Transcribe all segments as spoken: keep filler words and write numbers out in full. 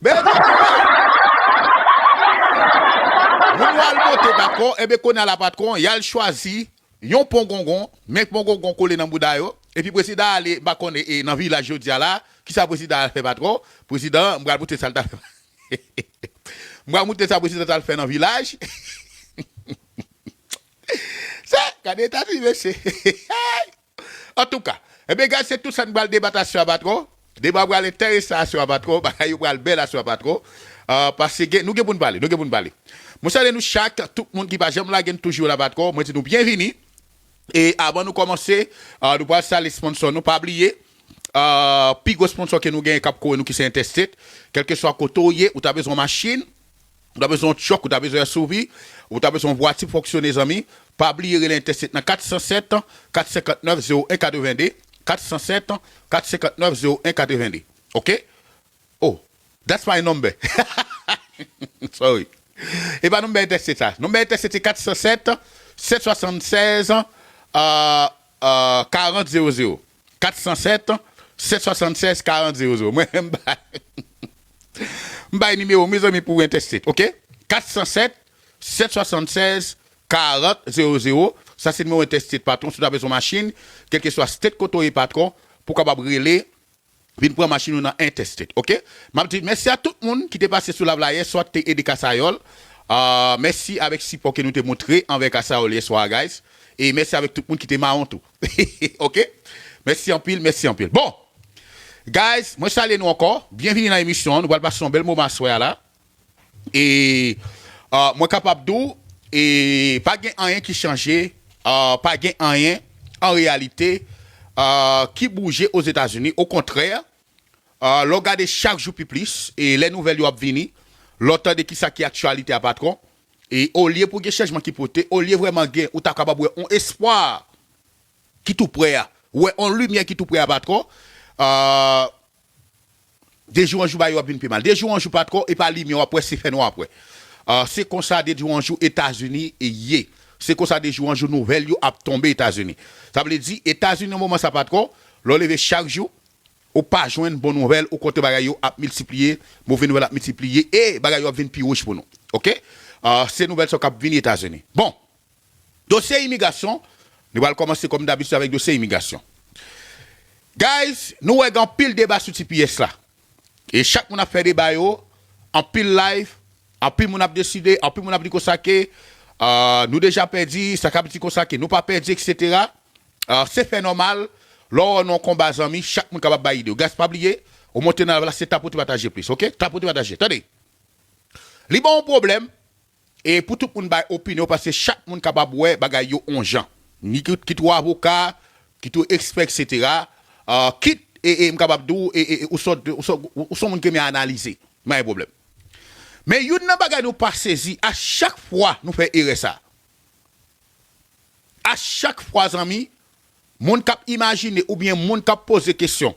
Men, moun yo al monte, patwon, enben, kounye a la, patwon, y al chwazi yon pongongon, men pongongon kole nan bouda yo, epi prezidan ale, m pa konnen, e, nan vilaj jodi a la, kisa prezidan al fè, patwon? Prezidan, m pral montre sa l ta fè. M pral montre sa prezidan t al fè nan vilaj. Se, gade Etazini, mesye. Antouka, enben, guys, se tout sa n pral debat aswè a, patwon. Deba pral enterese aswè a, patwon. Bagay yo pral bèl aswè a, patwon. Ah, paske gen, nou gen pou n pale, nou gen pou n pale. Mwen salye nou chak, tout moun ki pa janm lage n toujou la, patwon. Mwen di nou byenvini. E avan nou kòmanse, ah, nou pral salye sponsò nou. Pa bliye, ah, pi gwo sponsò ke nou genyen k ap kore nou ki se Intestate. Kèlkeswa kote w ye, ou ta bezwen yon machin, ou ta bezwen yon truck, ou ta bezwen S U V, ou ta bezwen yon vwati pou fonksyone, zanmi, pa bliye rele Intestate nan kat san sèt, kat senkant nèf, zewo en katrevenn de, kat san sèt, kat senkant nèf, zewo en katrevenn de. Oke? Oh, that's my number. Sorry. E pa number Intestate sa. Number Intestate se kat san sèt, sèt swasannsèz, euh, euh, karant zewo zewo. Kat san sèt, sèt swasannsèz, karant zewo zewo. Mwen, m bay, m bay nimewo, mezanmi, pou Intestate, oke? Kat san sèt, sèt swasannsèz, karant zewo zewo. Sa se nimewo Intestate, patwon. Si w ta bezwen machin, kèlkeswa state kote w ye, patwon, pou w kapab rele, vin pran machin ou nan Intestate, oke? M ap di mèsi a tout moun ki te pase sou live la yè swa, te ede Kasayòl. Ah, mèsi avèk sipò ke nou te montre anvè Kasayòl yè swa, guys. E mèsi avèk tout moun ki te mawon tou. Oke? Mèsi anpil, mèsi anpil. Bon, guys, mwen salye nou ankò. Byenvini nan emisyon an. Nou pral pase yon bèl moman aswè a la. E, ah, mwen kapab di w, e, pa gen anyen ki chanje, ah, pa gen anyen, an reyalite, ah, ki bouje Ozetazini. Okontrè, ah, lè w gade chak jou pi plis, e lè nouvèl yo ap vini, lè w tande kisa ki aktyalite a, patwon, e olye pou gen chanjman ki pote, olye vrèman gen, ou ta kapab wè yon espwa ki tou prè a, wè yon limyè ki tou prè a, patwon, ah, de jou an jou, bagay yo ap vin pi mal. De jou an jou, patwon, e pa limyè w ap wè, se fènwa w ap wè. Ah, se konsa, de jou an jou, Etazini ye. Se konsa, de jou an jou, nouvèl yo ap tonbe Etazini. Sa vle di, Etazini, nan moman sa, patwon, lè w leve chak jou, ou pa jwenn bon nouvèl, okontrè, bagay yo ap miltipliye, move nouvèl ap miltipliye, e bagay yo ap vin pi wouj pou nou. Oke? Ah, se nouvèl sa k ap vini Etazini. Bon, dosye imigrasyon, nou pral kòmanse kòm dabitid avèk dosye imigrasyon. Guys, nou wè gen anpil deba sou T P S la. E chak moun ap fè deba yo, anpil live, anpil moun ap deside, anpil moun ap di konsa ke, ah, nou deja pèdi, sa k ap di konsa ke nou pa pèdi, etsetera. Ah, se fè nòmal, lè w nan yon konba, zanmi, chak moun kapab bay ide yo. Guys, pa bliye, ou monte nan live la, se tapote, pataje plis, oke? Tapote, pataje. Tande. Li ba w yon pwoblèm, e pou tout moun bay opinyon, paske chak moun kapab wè bagay yo yon jan. Ni kit, kit ou avoka, kit ou ekspè, etsetera. Ah, kit, e, e, m kapab di w, e, e, e, ou sòt, ou sòt, ou, ou se yon moun ki renmen analize. Pa gen pwoblèm. Men youn nan bagay nou pa sezi, a chak fwa nou fè erè sa. A chak fwa, zanmi, moun k ap imajine oubyen moun k ap poze kesyon,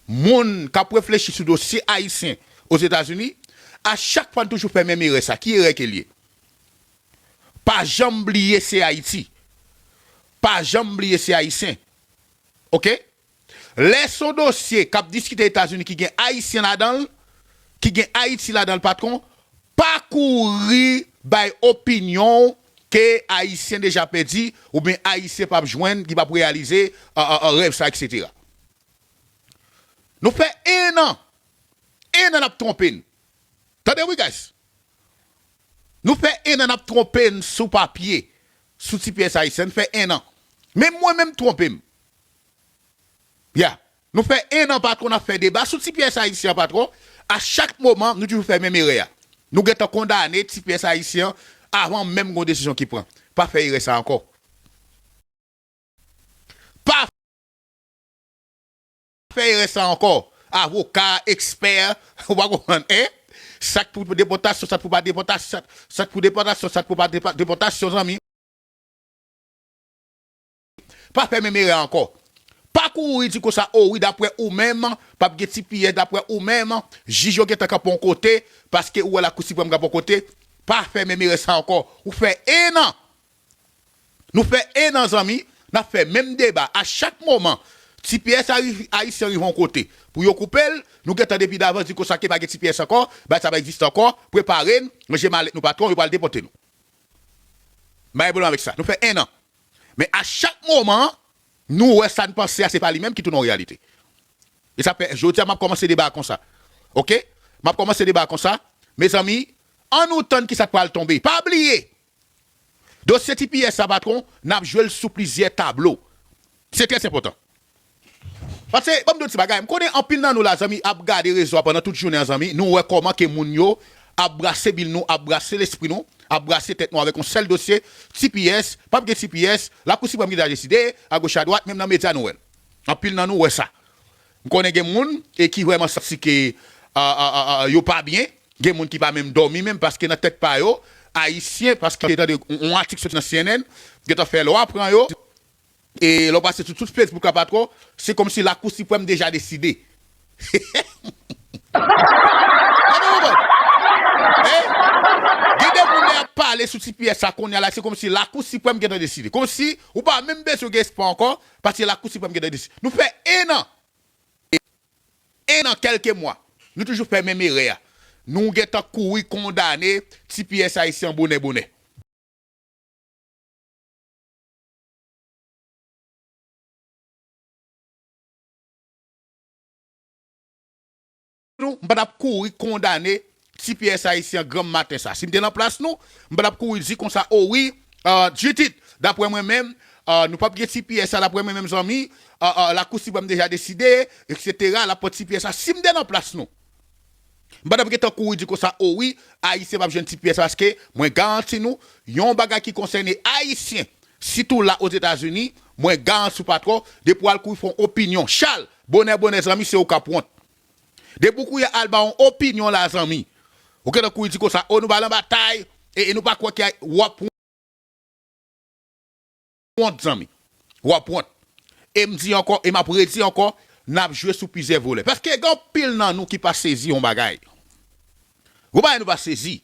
moun k ap reflechi sou dosye ayisyen Ozetazini, a chak fwa n toujou fè menm erè sa. Ki erè ke l ye? Pa janm bliye se Ayiti. Pa janm bliye se Ayisyen. Oke? Lè se yon dosye k ap diskite Etazini ki gen Ayisyen ladan l, ki gen Ayiti ladan l, patwon, pa kouri bay opinyon w ke Ayisyen deja pèdi, oubyen Ayisyen p ap jwenn, li p ap reyalize, a, a, a, rèv sa, etsetera. Nou fè en an. En an n ap twonpe n. Tande wi, guys. Nou fè en an n ap twonpe n sou papye, sou T P S ayisyen, n fè en an. Men mwen menm twonpe m. Ya. Nou fè en an, patwon, n ap fè deba sou T P S ayisyen an, patwon. A chak moman, nou toujou fè menm erè a. Nou gentan kondane T P S ayisyen an avan menm gen yon desizyon ki pran. Pa fè erè sa ankò. Pa fè erè sa ankò. Avoka, ekspè, ou pa konprann, en? Sa k pou depòtasyon, sa k pou pa depòtasyon, sa k pou depòtasyon, sa k pou pa depa-, depòtasyon, zanmi. Pa fè menm erè ankò. Pa kouri di konsa, o wi, daprè ou menm, p ap gen T P S, daprè ou menm, jij yo gentan kanpe yon kote, paske ou wè Lakou Siprèm kanpe yon kote. Pa fè menm erè sa ankò. Ou fè en an. Nou fè en an, zanmi, n ap fè menm deba. A chak moman, T P S ari-, ayisyen rive yon kote. Pou yo koupe l, nou gentan depi davans di konsa ke pa gen T P S ankò, bagay sa pa egziste ankò, prepare n, ranje malèt nou patwon, yo pral depòte nou. M pa gen pwoblèm avèk sa. Nou fè en an. Men a chak moman, nou wè sa n panse a, se pa li menm ki tounen yon reyalite. E sa fè, jodi a, m ap kòmanse deba a konsa. Oke? M ap kòmanse deba a konsa. Mezanmi, ann nou tann ki sa k pral tonbe. Pa bliye, dosye T P S sa, patwon, n ap jwe l sou plizyè tablo. Se trè enpòtan. Paske, ban m di w ti bagay, m konnen anpil nan nou la, zanmi, ap gade rezo a pandan tout jounen an, zanmi, nou wè kòman ke moun yo ap brase bil nou, ap brase lespri nou, ap brase tèt nou avèk yon sèl dosye, T P S, p ap gen T P S, Lakou Siprèm ki deja deside, agoch adwat, menm nan medya nou wè l. Anpil nan nou wè sa. M konnen gen moun, e ki vrèman santi ke, a, a, a, a, yo pa byen, gen moun ki pa menm dòmi menm, paske nan tèt pa yo, Ayisyen, paske yo tande yon, yon atik soti nan C N N, gentan fè lwa pran yo, e lè w pase sou tout Facebook la, patwon, se kòmsi Lakou Siprèm deja deside. Èske w konprann? Hein? Gen de moun lè y ap pale sou T P S sa kounye a la, se kòmsi Lakou Siprèm gentan deside. Kòmsi ou pa menm bezwen gen espwa ankò, paske Lakou Siprèm gentan deside. Nou fè en an. En an, kèlke mwa. Nou toujou fè menm erè a. Nou gentan kouri kondane T P S ayisyen an bonè bonè. Nou, m pa t ap kouri kondane T P S ayisyen an granm maten sa. Si m te nan plas nou, m pa t ap kouri di konsa, o wi, euh, Judith, daprè mwen menm, euh, nou p ap gen T P S sa, daprè mwen menm, zanmi, euh, euh, Lakou Siprèm deja deside, etsetera, l ap pran T P S sa. Si m te nan plas nou, m pa t ap gentan kouri di konsa, o wi, Ayisyen p ap jwenn T P S paske mwen garanti nou, yon bagay ki konsène Ayisyen, sitou la Ozetazini, mwen garanti w patwon, depi w al kouri fè yon opinyon, chal, bonè, bonè, zanmi, se ou k ap wont. Depi w kouri al ba yon opinyon la, zanmi, ou gentan kouri di konsa, o, nou pa nan batay, e, e nou pa kwè ke w ap wont, zanmi. W ap wont. E m di ankò, e m ap redi ankò, n ap jwe sou plizyè volè. Paske gen anpil nan nou ki pa sezi yon bagay. Yon bagay nou pa sezi.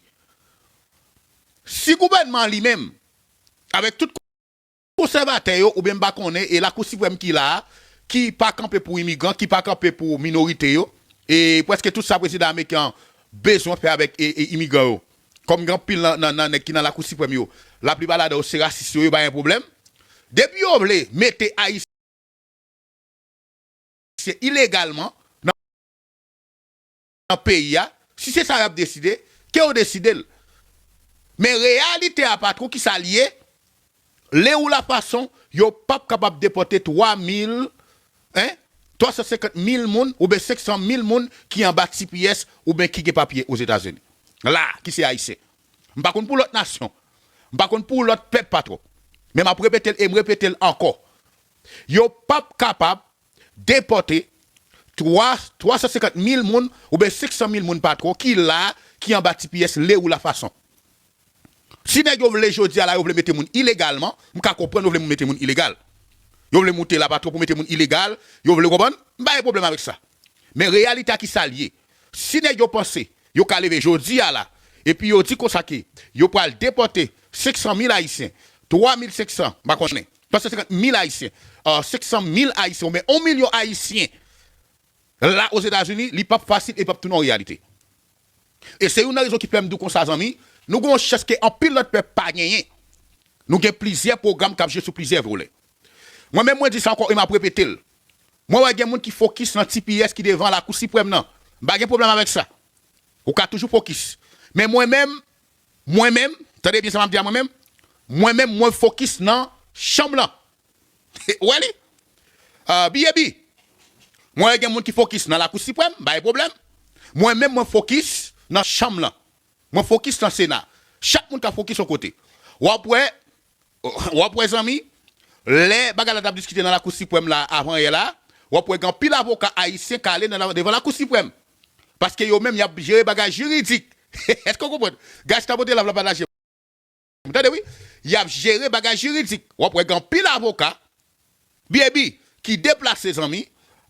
Si gouvènman an li menm, avèk tout konsèvatè yo, oubyen m pa konnen, e Lakou Siprèm ki la a, ki pa kanpe pou imigran, ki pa kanpe pou minorite yo, e prèske tout sa prezidan ameriken an bezwen fè avèk, e, e imigran yo. Kòm gen anpil nan, nan, nan nèg ki nan Lakou Siprèm yo, laplipa ladan yo se rasis yo, yo pa gen pwoblèm. Depi yo vle mete Ayisyen ilegalman nan, nan peyi a, si se sa y ap deside, ke yo deside l. Men reyalite a, patwon, ki sa l ye, le ou la fason, yo p ap kapab depòte twa mil, en, twa san senkant mil moun oubyen senk san mil moun ki anba T P S oubyen ki gen papye Ozetazini. La, ki se Ayisyen. M pa konn pou lòt nasyon. M pa konn pou lòt pèp, patwon. Men m ap repete l e m repete l ankò. Yo p ap kapab depòte twa, twa san senkant mil moun oubyen senk san mil moun, patwon, ki la, ki anba T P S, le ou la fason. Si nèg yo vle jodi a la, yo vle mete moun ilegalman, m ka konprann yo vle mete moun ilegal. Yo vle moute la, patwon, pou mete moun ilegal, yo vle, konprann, m pa gen pwoblèm avèk sa. Men reyalite a ki sa l ye. Si nèg yo panse yo ka leve jodi a la, epi yo di konsa ke yo pral depòte senk san mil Ayisyen, twa mil senk san, m pa konnen, twa san senkant mil Ayisyen, euh, senk san mil Ayisyen, oubyen yon milyon Ayisyen, la Ozetazini, li p ap fasil e p ap tounen yon reyalite. E se youn nan rezon ki fè m di w konsa, zanmi, nou gen yon chans ke anpil lòt pèp pa genyen. Nou gen plizyè pwogram k ap jwe sou plizyè volè. Mwen menm, mwen di sa ankò e m ap repete l. Mwen wè gen moun ki fokis nan T P S ki devan Lakou Siprèm nan. M pa gen pwoblèm avèk sa. Ou ka toujou fokis. Men mwen menm, mwen menm, tande byen sa m ap di a mwen menm, mwen menm, mwen fokis nan chanm lan. Ou wè li? Ah, B A B. Mwen wè gen moun ki fokis nan Lakou Siprèm, m pa gen pwoblèm. Mwen menm, mwen fokis nan chanm lan. Mwen fokis nan Sena. Chak moun ka fokis yon kote. W ap wè, w ap wè, zanmi, lè bagay la t ap diskite nan Lakou Siprèm la avan yè la, w ap wè gen anpil avoka ayisyen k ale nan la, devan Lakou Siprèm. Paske yo menm, y ap jere bagay jiridik. Èske w konprann? Guys, tapote love la, pataje. Tande wi, y ap jere bagay jiridik. W ap wè gen anpil avoka, Baby, ki deplase, zanmi,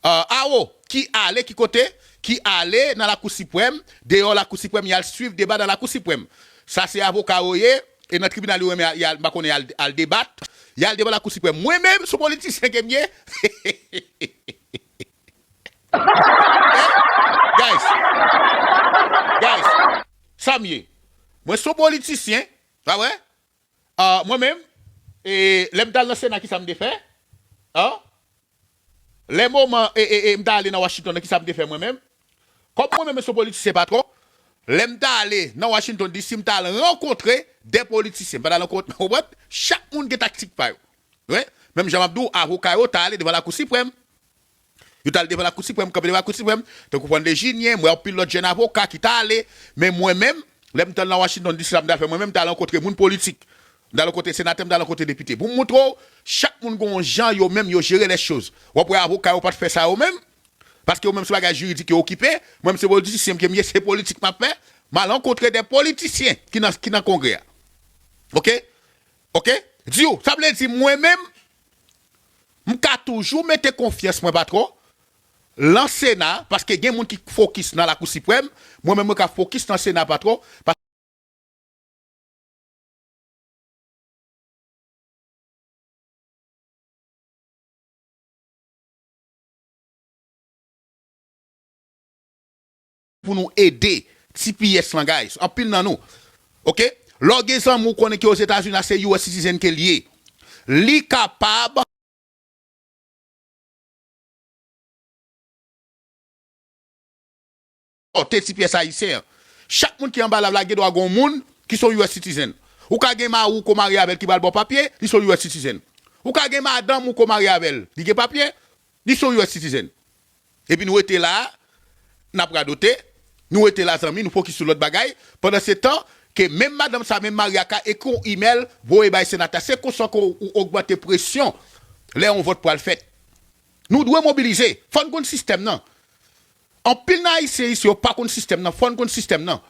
euh, Awo, ki ale ki kote? Ki ale nan Lakou Siprèm, deyò Lakou Siprèm, y al swiv deba nan Lakou Siprèm. Sa se avoka yo ye, e nan tribinal yo renmen al, y al, m pa konnen, al, al debat, y al devan Lakou Siprèm. Mwen menm, sou politisyen ke m ye. Guys, guys, sa m ye. Mwen sou politisyen, pa vre? Ah, mwen menm, e, lè m t al nan Sena, ki sa m te fè? Ah? Lè moman, e, e, e, m t ale nan Washington nan, ki sa m te fè mwen menm? Kòm mwen menm, se yon politisyen patwon, lè m t ale nan Washington D C, m t al rankontre de politisyen. M pa t al rankontre, w konprann? Chak moun gen taktik pa yo. Wi. Menm jan m ap di w, avoka yo t ale devan Lakou Siprèm. Yo t al devan Lakou Siprèm, kanpe devan Lakou Siprèm, tankou Fran Lejinyen, m wè anpil lòt jèn avoka ki t ale, men mwen menm, lè m t al nan Washington D C la, m t al fè mwen menm, m t al rankontre moun politik. M t al rankontre senatè, m t al rankontre depite. Pou m montre w, chak moun gen yon jan yo menm yo jere lè choz. W ap wè avoka yo pa t fè sa yo menm, paske yo menm se bagay jiridik yo okipe, mwen menm se politisyen ke m ye, se politik m ap fè, m al rankontre de politisyen ki nan, ki nan kongrè a. Oke? Oke? Di w, sa vle di mwen menm, m ka toujou mete konfyans mwen patwon lan Sena, paske gen moun ki fokis nan Lakou Siprèm, mwen menm mwen ka fokis nan Sena patwon, pa- pou nou ede T P S lan, guys. Anpil nan nou. Oke? Lè w gen zanmi w konnen ke Ozetazini la se U S citizen ke l ye. Li kapab te T P S ayisyen an. Chak moun ki anba lave la gen dwa gen yon moun ki se yon U S citizen. Ou ka gen mari w ke w marye avè l ki pral ba w papye, li se yon U S citizen. Ou ka gen madanm ou ke w marye avè l, li gen papye, li se yon U S citizen. Epi nou rete la, n ap radote, nou rete la zanmi, nou fokis sou lòt bagay. Pandan se tan, ke menm madanm sa, menm mari a ka ekri yon imèl, voye bay senatè. Se konsa ke w, ou ogmante presyon lè yon vòt pral fèt. Nou dwe mobilize. Fò n konn sistèm nan. Anpil nan Ayisyen isi, yo pa konn sistèm nan. Fò n konn sistèm nan.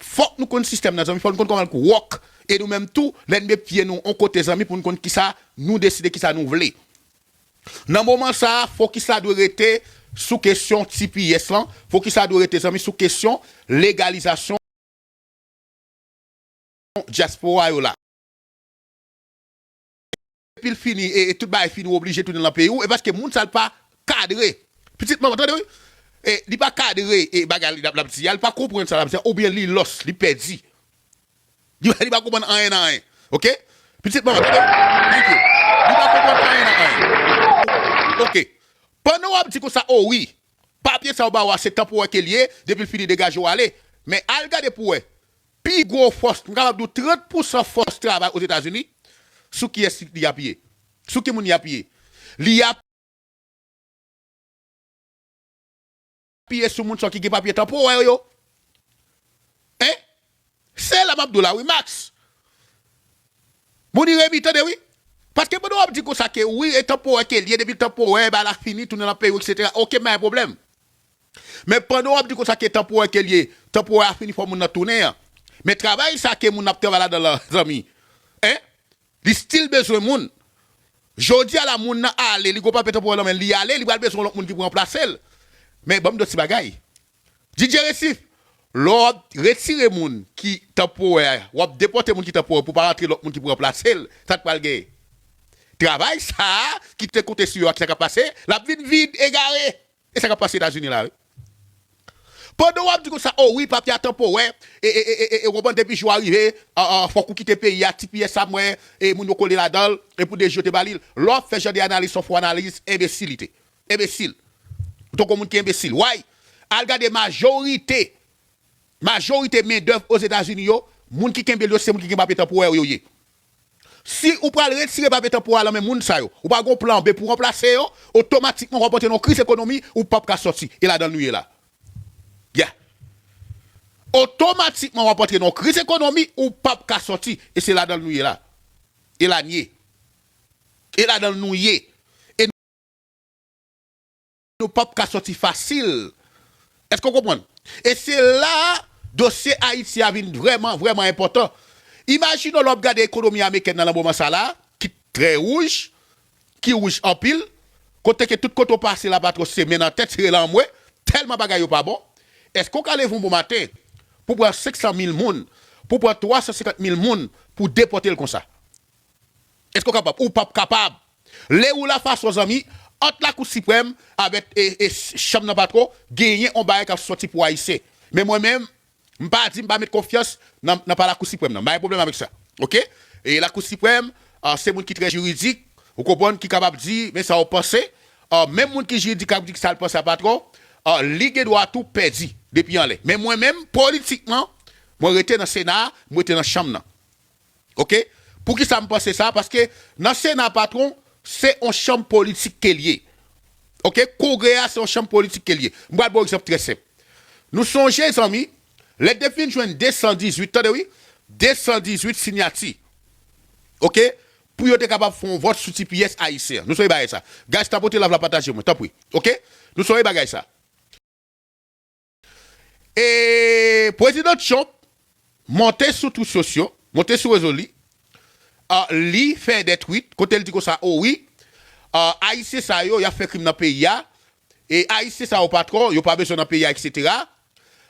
Fòk nou konn sistèm nan, zanmi. Fò n konn kòman l wòk. E nou menm tou, lè n met pye nou yon kote, zanmi, pou n konn kisa nou deside, kisa nou vle. Nan moman sa a, fokis la dwe rete sou kesyon T P S lan. Fokis la dwe rete, zanmi, sou kesyon legalizasyon dyaspora yo la. Epi l fini, e, e tout bagay fini, ou oblije tounen nan peyi w, e paske moun sa l pa kadre. Pitit manman, tande wi. E, li pa kadre, e bagay li l ap, l ap di a, li pa konprann sa l ap di a, oubyen li lòs, li pèdi. Li, li pa konprann anyen nan anyen. Oke? Pitit manman, tande wi. Thank you. Li pa konprann anyen nan anyen. Oke. Pandan w ap di konsa, o wi, papye sa yo ba w a, se tanporè ke l ye, depi l fini degaje w ale. Men al gade pou w wè. Pi gwo fòs, m kapab di w trant pousan fòs travay Ozetazini, sou kiyès li apiye? Sou ki moun li apiye? Li apiye sou moun sa ki gen papye tanporè yo. Hein? Se la m ap di w la wi, Max. Moun Remi, tande wi. Paske pandan w ap di konsa ke wi, e tanporè ke l ye, depi l tanporè, bagay la fini, tounen nan peyi w, etsetera. Oke, m pa gen pwoblèm. Men pandan w ap di konsa ke tanporè ke l ye, tanporè a fini, fò moun nan tounen an. Men travay sa ke moun nan ap travay ladan l lan, zanmi. Hein? Li still bezwen moun. Jodi a la, moun nan ale, li gon papye tanporè nan men l, li ale, li pral bezwen lòt moun ki pou ranplase l. Men ban m di w ti bagay. D J Resif, lè w ap retire moun ki tanporè, w ap depòte moun ki tanporè pou pa rantre lòt moun ki pou ranplase l, sa k pral genyen? Travay sa a ki te konte sou yo a, ki sa k ap pase? L ap vin vid, egare. E sa k ap pase Etazini la, wi. Pandan w ap di konsa, o wi, papye a tanporè, e, e, e, e, e, w konprann, depi jou a rive, a, a, fòk ou kite peyi a, T P S sa m wè, e moun yo kole ladan l, e pou de jou yo te ba li l. Lè w ap fè jan de analiz, se yon fo analiz, enbesilite. Enbesil. Ou tankou yon moun ki enbesil. Why? Al gade majorite, majorite mendèv Ozetazini yo, moun ki kenbe l yo, se moun ki gen papye tanporè yo ye. Si ou pral retire papye tanporè a nan men moun sa yo, ou pa gon plan B pou ranplase yo, otomatikman w ap antre nan yon kriz ekonomi, ou p ap ka sòti. E ladan l nou ye la. Yeah. otomatikman w ap antre nan yon kriz ekonomi ou p ap ka sòti. E se ladan l nou ye la. E la n ye. E ladan l nou ye. E nou p ap ka sòti fasil. Èske w konprann? E se la dosye Ayiti a vin vrèman, vrèman enpòtan. Imajine w lè w ap gade ekonomi amerikèn nan, nan moman sa la, ki trè wouj, ki wouj anpil, kote ke tout kote w pase la, patwon, se men nan tèt, se rele anmwe, tèlman bagay yo pa bon. Èske w ka leve yon bon maten pou pran senk san mil moun, pou pran twa san senkant mil moun, pou depòte l konsa? Èske w kapab? Ou p ap kapab. Lè ou la fason, zanmi, ant Lakou Siprèm avèk e, e, chanm nan, patwon, genyen yon bagay k ap sòti pou Ayisyen. Men mwen menm, m pa di m pa met konfyans nan, nan pa Lakou Siprèm nan. M pa gen pwoblèm avèk sa. Oke? E Lakou Siprèm, ah, se moun ki trè jiridik, ou konprann, ki kapab di, men sa w panse. Ah, menm moun ki jiridik k ap di sa l panse a, patwon, ah, li gen dwa tou pèdi depi anlè. Men mwen menm, politikman, mwen rete nan Sena a, mwen rete nan chanm nan. Oke? Poukisa m panse sa? Paske nan Sena, patwon, se yon chanm politik ke l ye. Oke? Kongrè a, se yon chanm politik ke l ye. M pral ba w egzanp trè senp. Nou sonje, zanmi, lè te fin jwenn de san dizuit, tande wi, de san dizuit siyati. Oke? Pou yo te kapab fè yon vòt sou T P S ayisyen an. Nou sonje bagay sa. Guys, tapote love la, pataje mwen, tanpri. Oke? Nou sonje bagay sa. E Prezidan Trump monte sou twit sosyo, monte sou rezo li, ah, li fè de twit, kote l di konsa, o wi, ah, Ayisyen sa yo, y ap fè krim nan peyi a, e Ayisyen sa yo, patwon, yo pa bezwen nan peyi a, etsetera.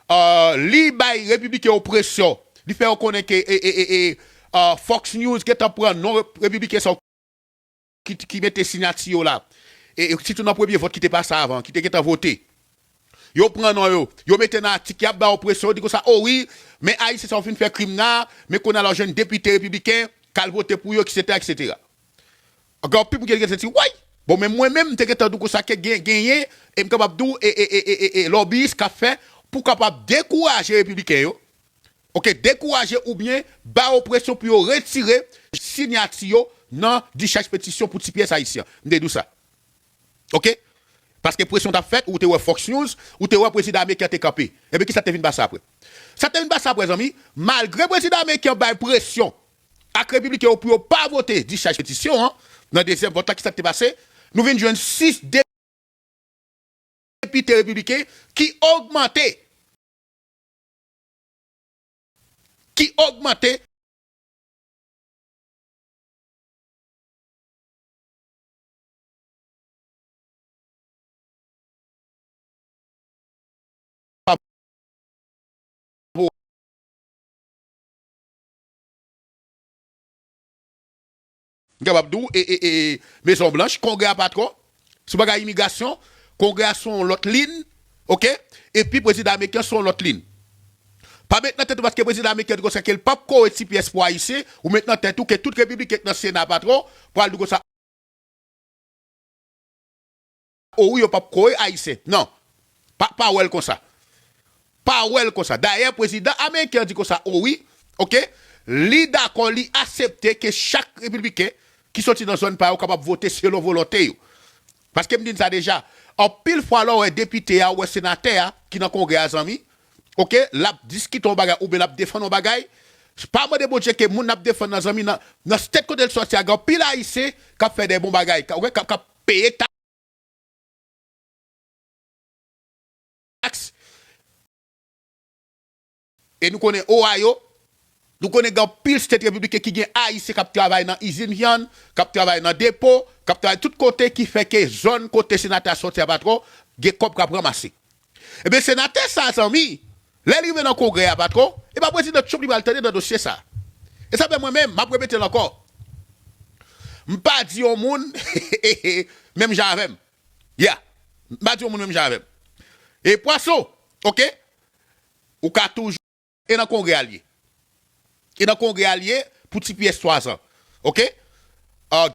Ah, li bay Repibliken yo presyon, li fè yo konnen ke, e, e, e, e, ah, Fox News gentan pran non Rep-, Repibliken sa yo ki, ki mete siyati yo la. E, e sitou nan premye vòt ki te pase avan, ki te gentan vote. Yo pran non yo, yo mete nan atik, y ap ba yo presyon, yo di konsa, o wi, men Ayisyen sa yo fin fè krim nan, men kounye a la w jwenn depite repibliken k al vote pou yo, etsetera, etsetera. Gen anpil moun ki te gentan di, way! Bon, men mwen menm, m te gentan di w konsa ke gen, genyen, e m kapab di w, e, e, e, e, e, e lòbiyis k ap fè pou kapab dekouraje repibliken yo, oke, dekouraje oubyen ba yo presyon pou yo retire siyati yo nan discharge petisyon pou T P S ayisyen an. M te di w sa. Oke? Paske presyon t ap fèt, ou te wè Fox News, ou te wè prezidan ameriken an te kanpe. Ebyen, kisa k te vin pase apre? Sa k te vin pase apre, zanmi, malgre prezidan ameriken an bay presyon ak repibliken yo pou yo pa vote discharge petisyon an, nan dezyèm vòt la, kisa k te pase? Nou vin jwenn sis depite repibliken ki ogmante, ki ogmante M kapab di w, e, e, e, Mezon Blanch, Kongrè a pa twò, sou bagay imigrasyon, Kongrè a sou yon lòt liy, oke? Epi prezidan ameriken sou yon lòt liy. Pa met nan tèt ou paske prezidan ameriken di konsa ke l p ap kore T P S pou Ayisyen, ou met nan tèt ou ke tout repibliken k nan Sena a pa twò pral di konsa, o wi, yo p ap kore Ayisyen. Non. Pa, pa wè l konsa. Pa wè l konsa. Dayè, prezidan ameriken an di konsa, o wi, oke, li dakò, li aksepte ke chak repibliken ki soti nan zòn pa yo kapab vote selon volonte yo. Paske m di n sa deja, anpil fwa lè w wè depite a, w wè senatè a ki nan Kongrè a, zanmi, oke, l ap diskite yon bagay oubyen l ap defann yon bagay, pa mande Bondye ke moun l ap defann nan, zanmi, nan, nan state kote l soti a, gen anpil Ayisyen k ap fè de bon bagay, k ap, k ap, k ap peye taks. E nou konnen Ohio, nou konnen gen anpil state repibliken ki gen Ayisyen k ap travay nan izin vyann, k ap travay nan depo, k ap travay tout kote, ki fè ke zòn kote senatè a soti a pa twò, gen kòb k ap ranmase. Ebyen, senatè sa a, zanmi, lè l rive nan Kongrè a, patwon, e pa prezidan Trump li pral tande nan dosye sa a. E sa fè mwen menm, m ap repete l ankò. M pa di yon moun menm jan avè m. Yeah. M pa di yon moun menm jan avè m. E pwason, oke? Ou ka toujou. E nan Kongrè a l ye. E nan Kongrè a l ye pou T P S twazan. Oke? Ah,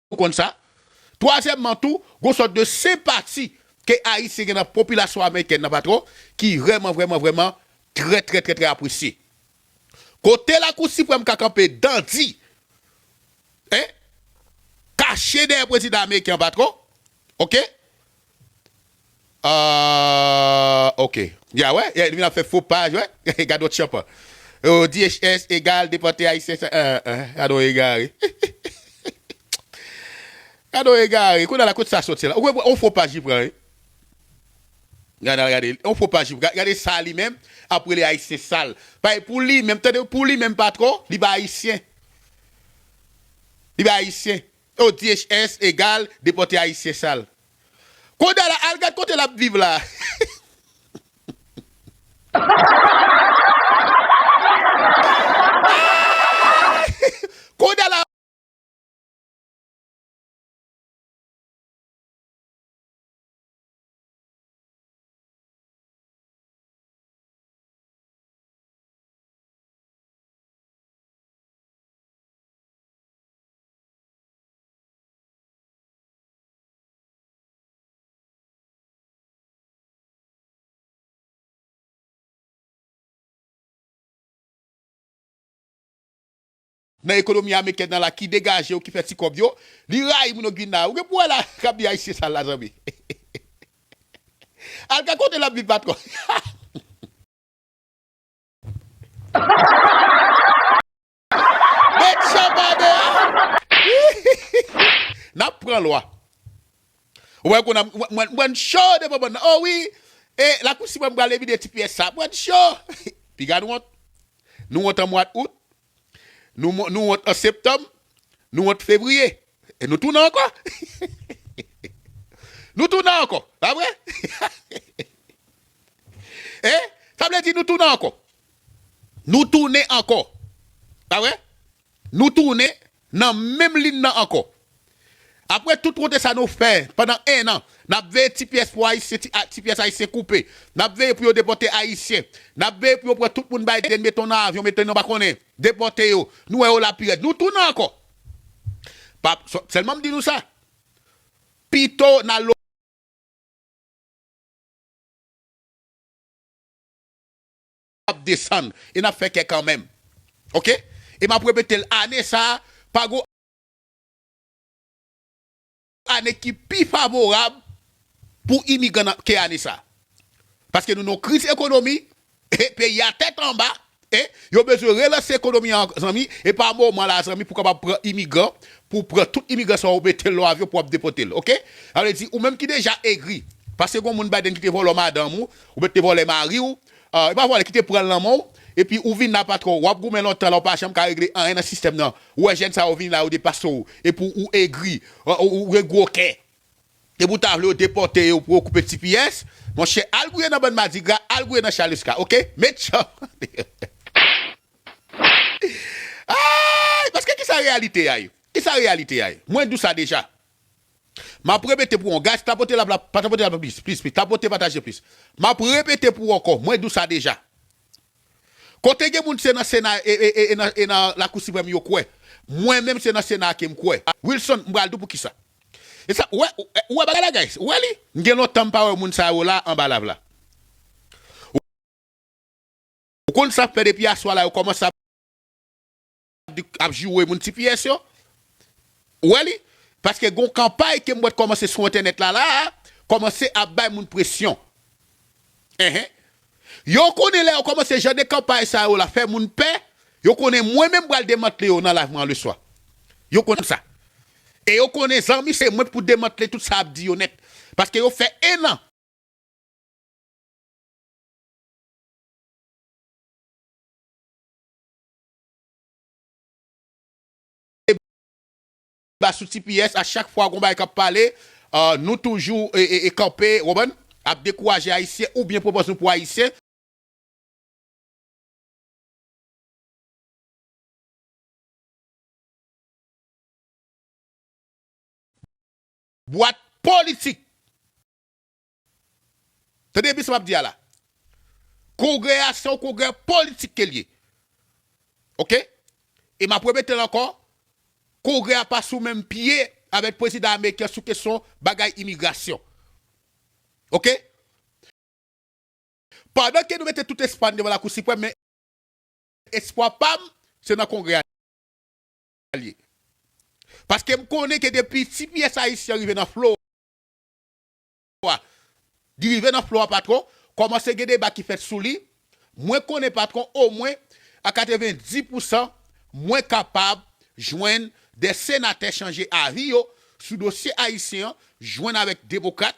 ou konn sa. Twazyèmman tou, gon sòt de senpati ke Ayisyen gen nan popilasyon amerikèn nan, patwon, ki vrèman, vrèman, vrèman trè, trè, trè, trè apresye. Kote Lakou Siprèm ka kanpe dandi, en, kache dèyè prezidan ameriken an, patwon, oke? Ah, oke. Ya, wè, ya, li vin ap fè fo paj, wè. Gad yon tchanpan. Oh, D H S egal depòte Ayisyen, sa, ah, ah, gad yon egare. Gad yon egare. Kounye a la, kote sa soti la? Ou wè, yon fo paj li pran, wi. Gade, gade, yon fo paj li pran. Gade sa li menm, ap rele Ayisyen sal. Paske pou li menm, tande, pou li menm, patwon, li pa Ayisyen. Li pa Ayisyen. Oh, D H S egal depòte Ayisyen sal. Kounye a la, al gad kote l ap viv la. Kounye a la, nan ekonomi amerikèn nan la, ki degaje yo, ki fè ti kòb yo, li rayi moun yo k vin la. Ou gen pou wè la, k ap di Ayisyen sal la, zanmi. Al gad kote l ap viv, patwon. Met chanpan deyò. N ap pran lwa. Ou wè, kounye a, mwen, mwen, mwen cho devan bann nan. Oh wi, e Lakou Siprèm pral elimine T P S sa. Mwen cho. Piga nou wont. Nou wont an mwa out. Nou, mo- nou wont an septanm. Nou wont fevriye. E nou tounen ankò. Nou tounen ankò. Pa vre? E? Sa vle di nou tounen ankò. Nou tounen ankò. Pa vre? Nou tounen nan menm liy nan ankò. Apre tout wonte sa nou fè pandan en an, n ap veye T P S pou Ayisyen, ti- a- T P S ayisyen koupe. N ap veye pou yo depòte Ayisyen. N ap veye pou yo pran tout moun Biden mete yo nan avyon, mete yo nan pa konnen, depòte yo. Nou wè yo la pi rèd. Nou tounen ankò. Pa, sèlman m di nou sa. Pito n al ap desann e n ap fè kè kanmenm. Oke? E m ap repete l, ane sa a, pa gon ane ki pi favorab pou imigran nan- ke ane sa a. Paske nou nan yon kriz ekonomi, e peyi a tèt anba, e yo bezwen relanse ekonomi an, zanmi, e pa moman la, zanmi, pou kapab pran imigran, pou pran tout imigran sa yo mete l nan avyon pou ap depòte l, oke? Sa vle di, ou menm ki deja egri, paske gon moun Biden ki te vòlè w madanm ou, oubyen ki te vòlè mari w, ah, e pa vòlè, ki te pran l nan men w, epi ou vin la patwon, w ap goumen lontan la, ou pa janm ka regle anyen nan sistèm nan. Ou wè jèn sa yo vin la, yo depase w, epi ou egri, ou, ou, ou gen gwo kè. Depi w ta vle yo depòte yo pou yo koupe T P S, monchè, al gouye nan bann madigra, al gouye nan Charles K, oke? Met chan. Ay, paske ki sa reyalite a ye? Ki sa reyalite a ye? Mwen di w sa deja. M ap repete pou w, guys, tapote l ap la, pa tapote l ap la plis, plis, plis, tapote, pataje plis. M ap repete pou w ankò, mwen di w sa deja. Kote gen moun se nan Sena e, e, e, e nan, e nan Lakou Siprèm yo kwè. Mwen menm se nan Sena ke m kwè. Wilson, m pral di w poukisa. E sa, ou wè, ou wè bagay la, guys. Ou wè li? M gen lontan m pa wè moun sa yo la anba lav la. Ou konn sa fè depi aswè la, yo kòmanse ap, ap joure moun T P S yo? Ou wè li? Paske gon kanpay ke m wè t kòmanse sou entènèt la, la, kòmanse ap bay moun presyon. Enhen. Yo konnen lè yo kòmanse jan de kanpay sa yo la, fè moun pè, yo konnen mwen menm pral demantle yo nan live mwen an leswa. Yo konnen sa. E yo konnen zanmi se mwen pou demantle tout sa ap di yo nèt. Paske yo fè en an. Deba sou T P S, a chak fwa gon bagay k ap pale, ah, nou toujou e, e, e kanpe, ou konprann? Ap dekouraje Ayisyen oubyen pwopoze nou pou Ayisyen. Bwat politik. Tande byen sa m ap di a la. Kongrè a se yon kongrè politik ke l ye. Oke? E m ap repete l ankò, kongrè a pa sou menm pye avèk prezidan ameriken sou kesyon bagay imigrasyon. Oke? Pandan ke nou mete tout espwa n devan Lakou Siprèm, men espwa pa m, se nan Kongrè a l ye. Paske m konnen ke depi ti pyès ayisyen rive nan flo a, li rive nan flo a, patwon, kòmanse gen deba ki fèt sou li. Mwen konnen, patwon, omwen a katrevenndis pousan, mwen kapab jwenn de senatè chanje avi yo sou dosye ayisyen an, jwenn avèk demokrat,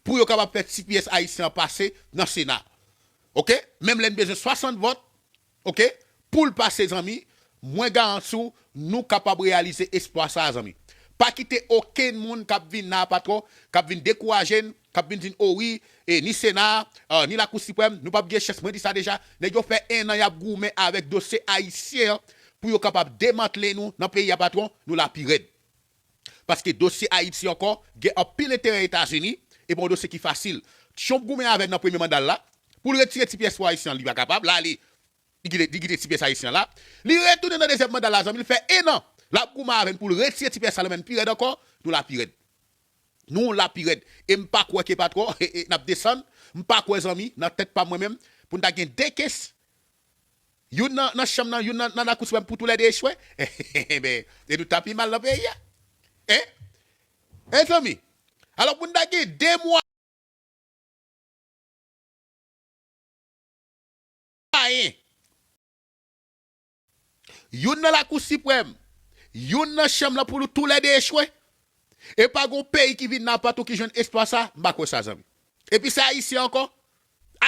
pou yo kapab fè ti pyès ayisyen an pase nan Sena. Oke? Menm lè n bezwen swasant vòt, oke? Pou l pase, zanmi, mwen garanti w, nou kapab reyalize espwa sa a, zanmi. Pa kite okenn moun k ap vin la, patwon, k ap vin dekouraje n, k ap vin di n, o wi, e ni Sena, a, ni Lakou Siprèm, nou p ap gen chans. Mwen di sa deja, nèg yo fè en an y ap goumen avèk dosye ayisyen an pou yo kapab demantle nou nan peyi a, patwon, nou la pi rèd. Paske dosye Ayiti ankò, gen anpil enterè Etazini, e pa yon dosye ki fasil. Trump goumen avè n nan premye manda l la, pou l retire ti pyès pou ayisyen an, li pa kapab, l ale, li kite, li kite ti pyès ayisyen an la. Li retounen nan dezyèm manda l la, zanmi, l fè en an. L ap goumen avè n pou l retire ti pyès sa nan men n pi rèd ankò, nou la pi rèd. Nou la pi rèd. E m pa kwè ke patwon, e, e, n ap desann, m pa kwè, zanmi, nan tèt pa mwen menm, pou n ta gen de kes, youn nan, nan chanm nan, youn nan, nan Lakou Siprèm pou toulède echwe. Enben, e nou ta pi mal nan peyi a. Hein? Hein, zanmi? Alò, pou n ta gen de mwayen, youn nan Lakou Siprèm, youn nan chanm nan pou nou toulède echwe, e pa gon peyi ki vin nan patwon ki jwenn espwa sa, m pa kwè sa, zanmi. Epi se Ayisyen ankò?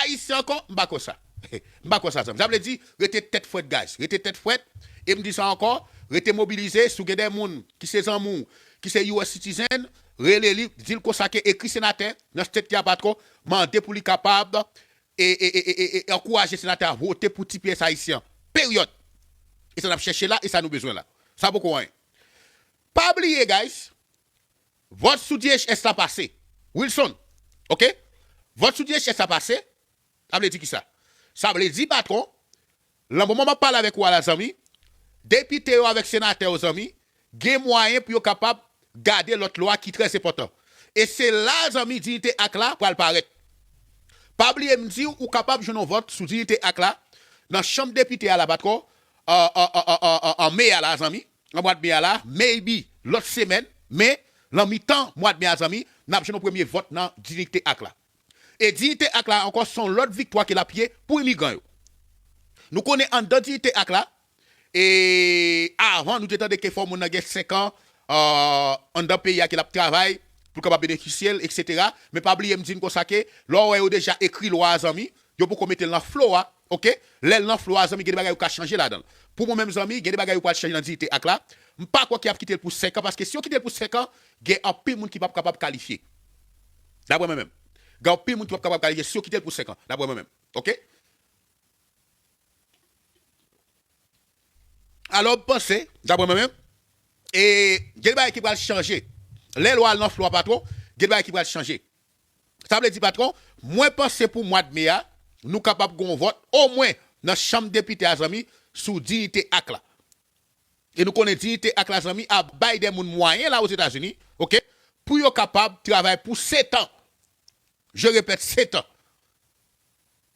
Ayisyen ankò? M pa kwè sa. M pa kwè sa, zanmi. Sa vle di, rete tèt frèt, guys. Rete tèt frèt. E m di sa ankò, rete mobilize. Si w gen de moun ki se zanmi w, ki se U S citizen, rele li, di l konsa ke ekri senatè nan state ki a patwon, mande pou li kapab e, e, e, e, e, e ankouraje senatè a vote pou ti pyès ayisyen an. Peryòd. E sa n ap chèche la, e sa nou bezwen la. Sa poko anyen. Pa bliye, guys, vòt sou D H S la pase. Wilson, oke? Vòt sou D H S la pase. Sa vle di kisa? Sa vle di, patwon, nan moman m ap pale avèk ou a la, zanmi, depite yo avèk senatè yo, zanmi, gen mwayen pou yo kapab gade lòt lwa ki trè enpòtan. E se la, zanmi, Diyite Ak la pral parèt. Pa bliye m di w, ou kapab jwenn yon vòt sou Diyite Ak la nan chanm depite a la, patwon, an, an, an me a la, zanmi, nan mwa me a la, maybe lòt semèn, men nan mitan mwa me a, zanmi, n ap jwenn yon premye vòt nan Diyite Ak la. E Diyite Ak la ankò se yon lòt viktwa ke l ap ye pou imigran yo. Nou konnen anndan Diyite Ak la, e avan nou te tande ke fò moun nan gen senk an, a, anndan peyi a ke l ap travay pou l kapab benefisye l, etsetera. Men pa bliye m di n konsa ke lè w wè yo deja ekri lwa a, zanmi, yo poko mete l nan flo a, oke? Lè l nan flo a, zanmi, gen de bagay yo ka chanje ladan l. Pou mwen menm, zanmi, gen de bagay yo pral chanje nan Diyite Ak la. M pa kwè ke y ap kite l pou senk an, paske si yo kite l pou senk an, gen anpil moun ki p ap kapab kalifye. Daprè mwen menm. Gen anpil moun ki p ap kapab kalifye si yo kite l pou senk an, daprè mwen menm. Oke? Alò, m panse, daprè mwen menm, e gen de bagay ki pral chanje. Lè lwa al nan flo a, patwon, gen de bagay ki pral chanje. Sa vle di, patwon, mwen panse pou mwa me a, nou kapab gon vòt, omwen nan chanm depite a, zanmi, sou Diyite Ak la. E nou konnen Diyite Ak la, zanmi, ap bay de moun mwayen la Ozetazini, oke, pou yo kapab travay pou sèt an. Je répète, sèt an.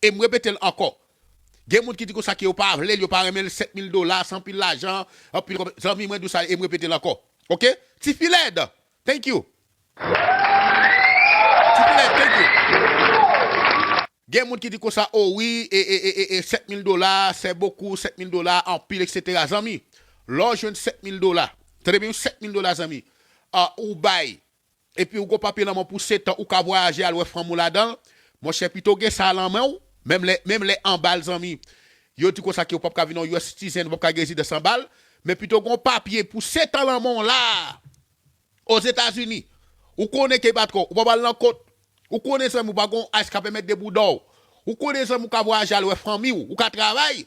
E m repete l ankò. Gen moun ki di konsa ke yo pa vle l, yo pa renmen l, sèt mil dola, se anpil lajan, anpil kòb. Zanmi, mwen di w sa e m repete l ankò. Oke? Tifi Lèd, thank you. Tifi Lèd, thank you. Gen moun ki di konsa, o wi, e, e, e, e, e sèt mil dola, c'est beaucoup, sèt mil dola, anpil, etsetera. Zanmi, lè w jwenn sèt mil dola, tande byen, sèt mil dola, zanmi, a, ou bay, epi ou gon papye nan men w pou sèt an, ou ka vwayaje al wè fanmi w ladan l, monchè, pito w gen sa nan men w, menm lè, menm lè anba l, zanmi, yo di konsa ke w p ap ka vin yon U S citizen, ou p ap ka gen rezidans anba l, men pito w gon papye pou sèt an nan men w la, Ozetazini. Ou konnen ke patwon, ou p ap al nan kont, ou konnen, zanmi, ou pa gon ice ka pèmèt de bouda w, ou konnen, zanmi, ou ka vwayaje al wè fanmi w, ou ka travay.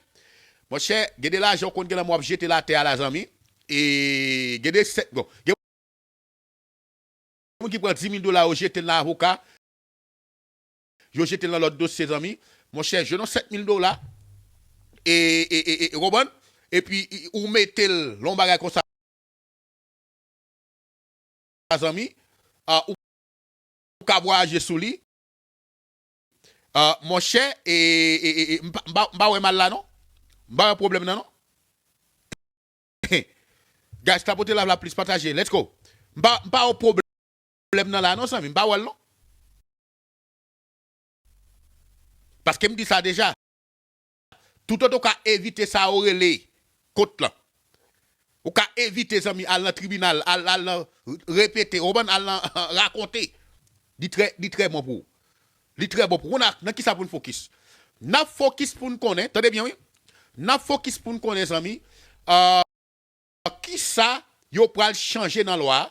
Monchè, gen de lajan w konn gen nan men w ap jete l atè a la, zanmi, e gen de sèt, bon, gen moun ki pran dis mil dola, yo jete l nan avoka, yo jete l nan lòt dosye, zanmi. Monchè, jwenn yon sèt mil dola, e, e, e, e, ou konprann? Epi, i, ou mete l nan yon bagay konsa, zanmi, a, ou ka vwayaje sou li. Ah, monchè, e, e, e, e, m pa, m pa, m pa wè mal la, non. M pa wè pwoblèm nan, non. Guys, tapote live la plis, pataje. Let's go. M pa, m pa wè pwoblèm nan la, non, zanmi. M pa wè l, non. Paske m di sa deja. Toutotan w ka evite sa yo rele kont lan. Ou ka evite, zanmi, al nan tribinal, al, al nan repete, ou konprann, al nan rakonte. Li trè, li trè bon pou ou. Li trè bon pou ou. Kounye a, nan kisa pou n fokis? N ap fokis pou n konnen, tande byen, wi. N ap fokis pou n konnen, zanmi, euh, kisa yo pral chanje nan lwa a.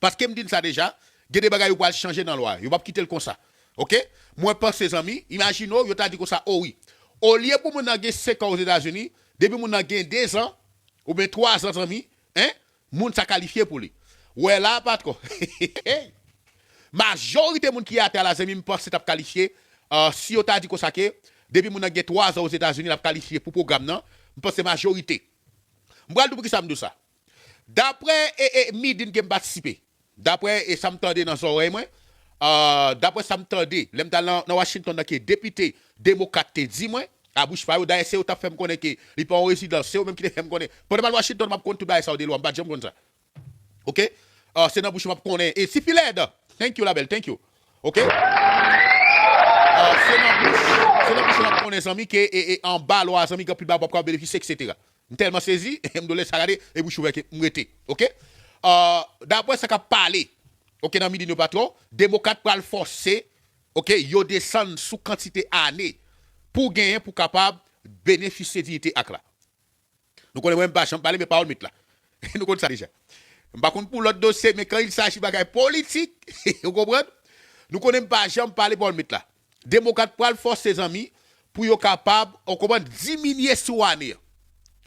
Paske m di n sa deja, gen de bagay yo pral chanje nan lwa a. Yo p ap kite l konsa. Oke? Mwen panse, zanmi, imajine w, yo ta di konsa, o wi. Olye pou moun nan gen senk an Ozetazini, depi moun nan gen dezan, oubyen twazan, zanmi, en, moun sa kalifye pou li. Wè la, patwon. Majorite moun ki atè a la, zanmi, m panse t ap kalifye, ah, si yo ta di konsa ke, depi moun nan gen twazan Ozetazini, l ap kalifye pou pwogram nan, m panse majorite. M pral di w poukisa m di w sa. Daprè, e, e, meeting ke m patisipe, daprè, e, sa m tande nan zòrèy mwen, ah, daprè sa m tande, lè m t al nan, nan Washington nan ke depite demokrat te di mwen, a bouch pa yo, dayè se yo t ap fè m konnen ke li pa yon rezidans, se yo menm ki te fè m konnen. Pandan m al Washington, m ap konn tout bagay sa yo de lwa, m pa t janm konn sa. Oke? Ah, se nan bouch yo m ap konnen. E sifi lèd. Thank you, la belle. Thank you. Oke? Ah, se nan bouch, se nan bouch yo m ap konnen, zanmi, ke, e, e, anba lwa, zanmi, gen anpil bagay w p ap ka benefisye, etsetera. M tèlman sezi, m dwe lè sa gade, e bouch ouvè ke m rete. Oke? Ah, daprè sa k ap pale, oke, nan meeting yo, patwon, demokrat pral fòse, oke, yo desann sou kantite ane pou w genyen pou w kapab benefisye diyite ak la. Nou konnen mwen, m pa janm pale, men pawòl met la. Nou konn sa deja. M pa konn pou lòt dosye, men quand il s'agit bagay politik, ou konprann? Nou konnen m pa janm pale pawòl met la. Demokrat pral fòse, zanmi, pou yo kapab, ou konprann, diminye sou ane an.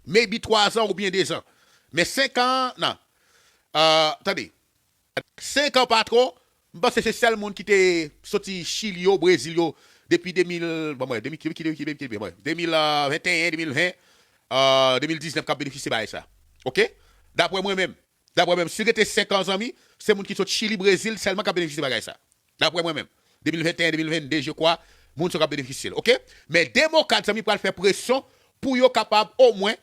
Maybe twazan oubyen dezan. Men senk an, nan. Ah, tande. Senk an, patwon, m panse se sèl moun ki te soti Chili yo, Brezil yo, depi de mil, bon, mwen, de mil, de mil, de mil, de mil, de mil, de mil venteyen, de mil ven, euh, de mil diznèf k ap benefisye bagay sa. Oke? Daprè mwen menm, daprè mwen menm, si rete senk an, zanmi, se moun ki sot Chili, Brezil sèlman k ap benefisye bagay sa. Daprè mwen menm, de mil venteyen, de mil vennde, je crois, moun sa yo k ap benefisye l. Oke? Men demokrat, zanmi, pral fè presyon pou yo kapab omwen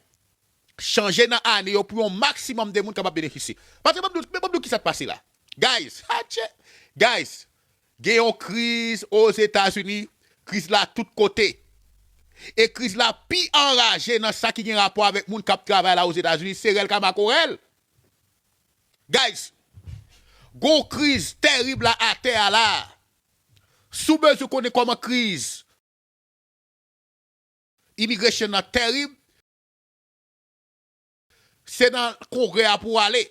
chanje nan ane yo pou yon maksimòm de moun kapab benefisye. Paske ban m di w, men ban m di w kisa k pase la. Guys, atchè, guys, gen yon kriz Ozetazini, kriz la tout kote. E kriz la pi anraje nan sa ki gen rapò avèk moun k ap travay la Ozetazini, se rèl ka makorèl. Guys, gon kriz terib la atè a la. Si w bezwen konnen kòman kriz immigration nan terib, se nan Kongrè a pou w ale.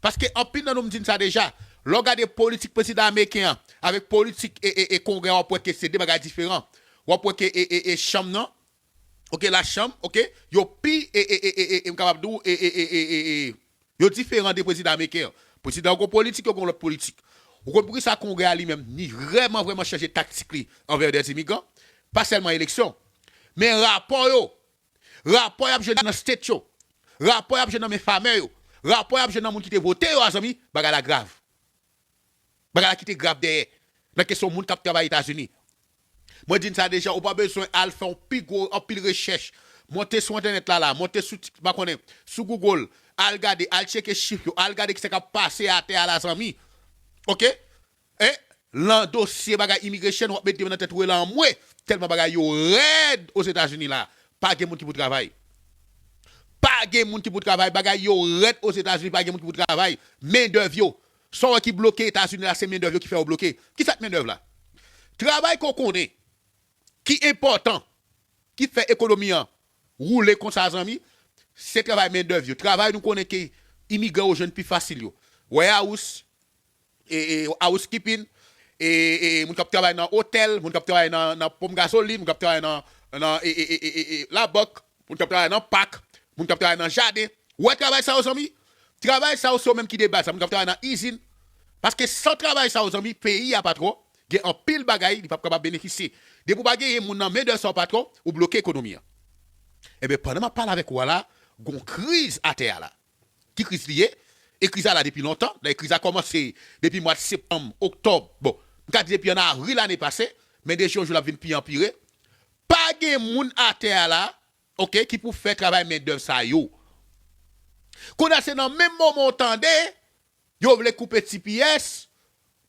Paske anpil nan nou, m di n sa deja, lè w gade politik prezidan ameriken an avèk politik e, e, e Kongrè a, w ap wè ke se de bagay diferan. W ap wè ke e, e, e chanm nan, oke, lachanm, oke, yo pi, e, e, e, e, e, e, m kapab di w, e, e, e, e, e, e, yo diferan de prezidan ameriken an. Prezidan yo gon politik, yo gon lòt politik. Ou konn poukisa Kongrè a li menm, li vrèman, vrèman chanje taktik li anvè dèzimigran? Pa sèlman eleksyon, men rapò yo. Rapò y ap jwenn nan state yo. Rapò y ap jwenn nan men famè yo. Rapò y ap jwenn nan moun ki te vote yo a, zanmi, bagay la grav. Bagay la kite grav dèyè nan kesyon moun k ap travay Etazini. Mwen di n sa deja, ou pa bezwen al fè yon pi gwo, anpil rechèch. Monte sou entènèt la la, monte sou, m pa konnen, sou Google, al gade, al tcheke chif yo, al gade kisa k ap pase atè a la, zanmi. Oke? E lan dosye bagay immigration, w ap met de men nan tèt ou e lan anmwe, tèlman bagay yo rèd Ozetazini la. Pa gen moun ki pou travay. Pa gen moun ki pou travay, bagay yo rèd Ozetazini, pa gen moun ki pou travay. Mendèv yo. Sa w wè ki bloke Etazini la, se mendèv yo ki fè yo bloke. Kisa k mendèv la? Travay ke w konnen ki enpòtan, ki fè ekonomi an woule konsa, zanmi, se travay mendèv yo. Travay nou konnen ke imigran yo jwenn pi fasil yo. Warehouse, e, e, housekeeping, e, e, moun k ap travay nan otèl, moun k ap travay nan, nan ponp gazolin, moun k ap travay nan, nan, e, e, labank, moun k ap travay nan pak, moun k ap travay nan jaden. Ou wè travay sa yo, zanmi? Travay sa yo, se yo menm ki de baz la, moun k ap travay nan izin. Paske san travay sa yo, zanmi, peyi a, patwon, gen anpil bagay li p ap kapab benefisye. Depi w pa genyen moun nan mendèv sa yo, patwon, ou bloke ekonomi an. Enben, pandan m ap pale avèk ou a la, gon kriz atè a la. Ki kriz li ye? E kriz la la depi lontan. Dayè, kriz la kòmanse depi mwa septanm, oktòb. Bon, m ka di depi an avril ane pase, men de jou an jou l ap vin pi anpire. Pa gen moun atè a la, oke, ki pou fè travay mendèv sa yo. Kounye a se nan menm moman w tande, yo vle koupe T P S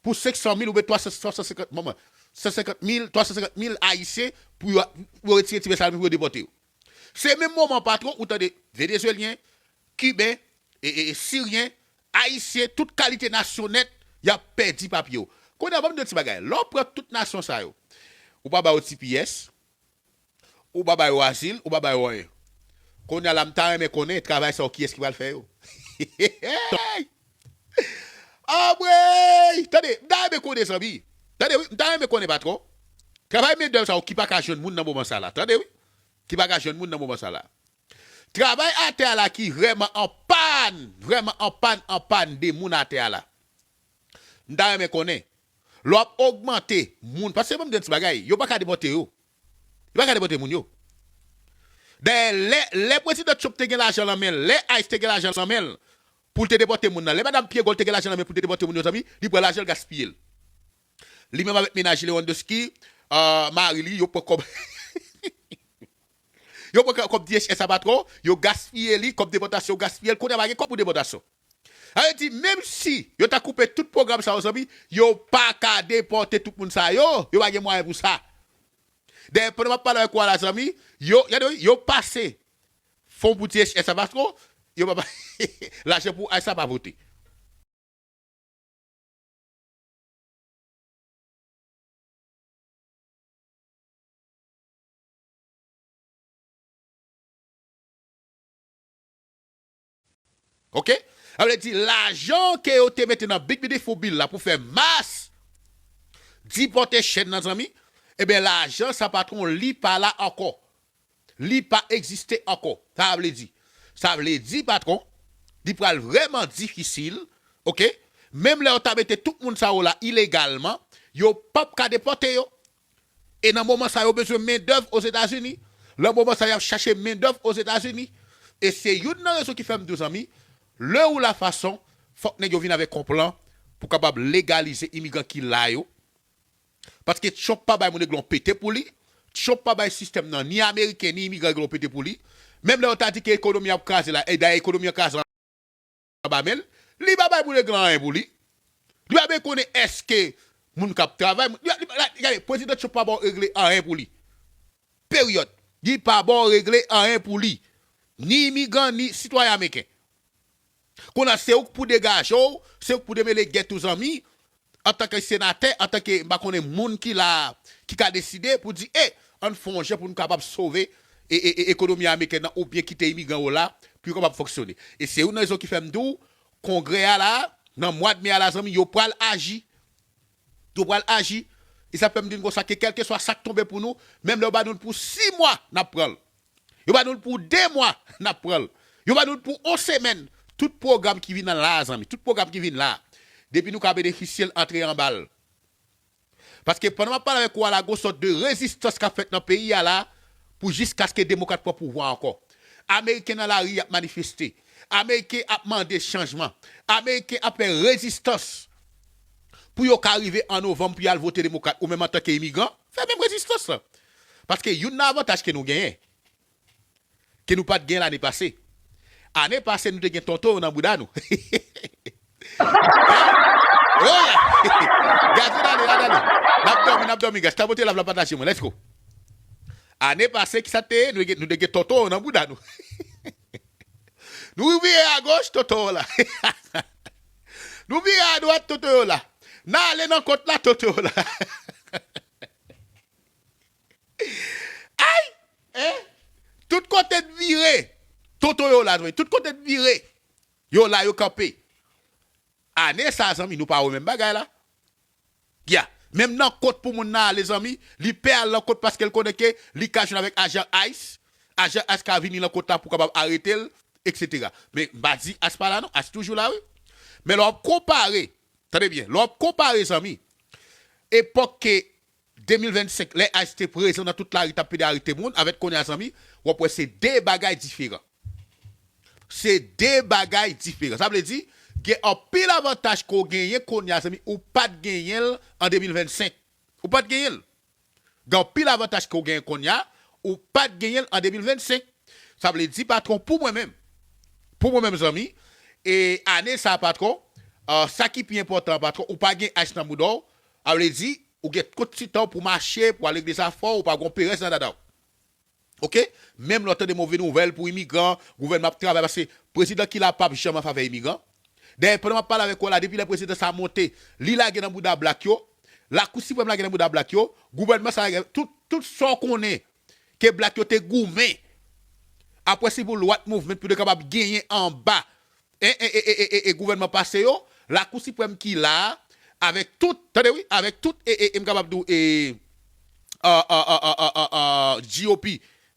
pou senk san mil oubyen twa san, twa san senkant, manman, san senkant mil, twa san senkant mil Ayisyen pou yo, pou yo retire T P S la pou yo depòte yo. Se menm moman patwon ou tande Venezuelyen, Kiben, e, e, e, Siryen, Ayisyen, tout kalite nasyon nèt, y ap pèdi papye yo. Kounye a, ban m di yon ti bagay. Lè w pran tout nasyon sa yo, ou pa ba yo T P S, ou pa ba yo azil, ou pa ba yo anyen. Kounye a la, m ta renmen konnen travay sa yo, kiyès ki pral fè yo? Anmwey! Tande, m ta renmen konnen, zanmi. Tande, wi, m ta renmen konnen, patwon. Travay mendèv sa yo ki pa ka jwenn moun nan moman sa la. Tande, wi. Ki pa ka jwenn moun nan moman sa la. Travay atè a la ki vrèman an pàn, vrèman an pàn, an pàn de moun atè a la. M ta renmen konnen, lè w ap ogmante moun, paske ban m di yon ti bagay, yo pa ka depòte yo. Yo pa ka depòte moun yo. Dayè, lè, lè prezidan Trump te gen lajan nan men l, lè ICE te gen lajan nan men l, pou l te depòte moun nan, lè madanm Pierre Gold te gen lajan nan men l pou l te depòte moun yo, zanmi, li pran lajan l gaspiye l. Li menm avèk mennaj Lewandowski, euh, mari li, yo pran kòb. Yo pran kòb D H S a patwon, yo gaspiye li, kòb depòtasyon, yo gaspiye l, kounye a pa gen kòb pou depòtasyon. Sa vle di, menm si yo ta koupe tout pwogram sa yo, zanmi, yo pa ka depòte tout moun sa yo, yo pa gen mwayen pou sa. Dayè, pandan m ap pale avèk ou a la, zanmi, yo, gade, yo pase fon pou D H S a patwon, yo pa, pa, lajan pou ICE a pa vote. Oke? Sa vle di, lajan ke yo te mete nan Big Beautiful Bill la pou fè mas depòte chèn nan, zanmi, ebyen, lajan sa, patwon, li pa la ankò. Li pa egziste ankò. Sa vle di, sa vle di, patwon, li pral vrèman difisil, oke? Menm lè yo ta mete tout moun sa yo la ilegalman, yo p ap ka depòte yo. E nan moman sa, yo bezwen mendèv Ozetazini. Nan moman sa, y ap chache mendèv Ozetazini. E se youn nan rezon ki fè m di w, zanmi, lè ou la fason, fòk nèg yo vin avèk yon plan pou kapab legalize imigran ki la yo. Paske Trump pa bay moun regle yon pete pou li. Trump pa bay sistèm nan, ni ameriken, ni imigran regle yon pete pou li. Menm lè yo ta di ke ekonomi ap kraze la, e dayè ekonomi an kraze anba men l, li pa bay moun regle anyen pou li. Li pa menm konnen èske moun k ap travay, li, li, li, gade, prezidan Trump pa ba w regle anyen pou li. Peryòd. Li pa ba w regle anyen pou li. Ni imigran, ni sitwayen ameriken. Kounye a, se ou k pou degaje w, se ou k pou demele gèt ou, zanmi, antanke senatè, antanke, m pa konnen, moun ki la, ki ka deside pou di, e, ann fè yon jan pou nou kapab sove e, e, e, ekonomi amerikèn nan oubyen kite imigran yo la pou yo kapab fonksyone. E se youn nan rezon ki fè m di w, Kongrè a la, nan mwa d me a la, zanmi, yo pral aji. Yo pral aji. E sa fè m di n konsa ke kèlkeswa sa k tonbe pou nou, menm lè yo ba nou l pou sis mwa, n ap pran l. Yo ba nou l pou de mwa, n ap pran l. Yo ba nou l pou yon semèn. Tout pwogram ki vin la, zanmi, tout pwogram ki vin la, depi nou ka benefisye l, antre anba l. Paske pandan m ap pale avèk ou a la, gon sòt de rezistans k ap fèt nan peyi a la, pou jiskaske demokrat pran pouvwa ankò. Ameriken nan lari ap manifeste. Ameriken ap mande chanjman. Ameriken ap fè rezistans pou yo ka rive an novanm pou y al vote demokrat. Ou menm antanke imigran, fè menm rezistans lan. Paske youn nan avantaj ke nou genyen, ke nou pa t gen lane pase. Ane pase, nou te gen tonton yo nan bouda nou. Oye! Gade, ale, ale, ale. N ap dòmi, n ap dòmi, guys. Tapote lav la, pataje mwen. Let's go. Ane pase, ki sa te ye? Nou te gen, nou te gen tonton yo nan bouda nou. Nou vire agoch, tonton yo la. Nou vire adwat, tonton yo la. N ale nan kont la, tonton yo la. Ay! Hein? Tout kote n vire, tonton yo la, tout kote n vire, yo la, yo kanpe. Ane sa, zanmi, nou pa wè menm bagay la. Ya, menm nan kont pou moun nan ale, zanmi, li pè al nan kont paske l konnen ke li ka jwenn avèk ajan ICE, ajan ICE ka vini nan kont la pou kapab arete l, etsetera. Men m pa di ICE pa la non, ICE toujou la, wi. Men lè w ap konpare, tande byen, lè w ap konpare, zanmi, epòk ke de mil vennsenk, lè ICE te prezan nan tout lari, t ap pede arete moun, avèk kounye a, zanmi, w ap wè se de bagay diferan. Se de bagay diferan. Sa vle di, gen anpil avantaj ke w genyen kounye a, zanmi, ou pa t genyen l an de mil vennsenk. Ou pa t genyen l. Gen anpil avantaj ke w genyen kounye a, ou pa t genyen l an de mil vennsenk. Sa vle di, patwon, pou mwen menm, pou mwen menm, zanmi, e ane sa a, patwon, ah, sa ki pi enpòtan, patwon, ou pa gen ice nan bouda w, sa vle di, ou gen tout ti tan w pou mache, pou al regle zafè w, ou pa gen perèz nan dada w. Oke? Menm lè w tande move nouvèl pou imigran, gouvènman ap travay, paske prezidan ki la p ap janm an favè imigran. Dayè, pandan m ap pale avèk ou la, depi lè prezidan sa a monte, li lage nan bouda blak yo, Lakou Siprèm lage nan bouda blak yo, gouvènman sa a lage, tout, tout sa w konnen ke blak yo te goumen apre Civil Rights Movement pou yo te kapab genyen anba e, e, e, e, e, e, e gouvènman pase yo, Lakou Siprèm ki la a, avèk tout, tande wi, avèk tout, e, e, e, m kapab di w, e, a, a, a, a, a, a, G O P,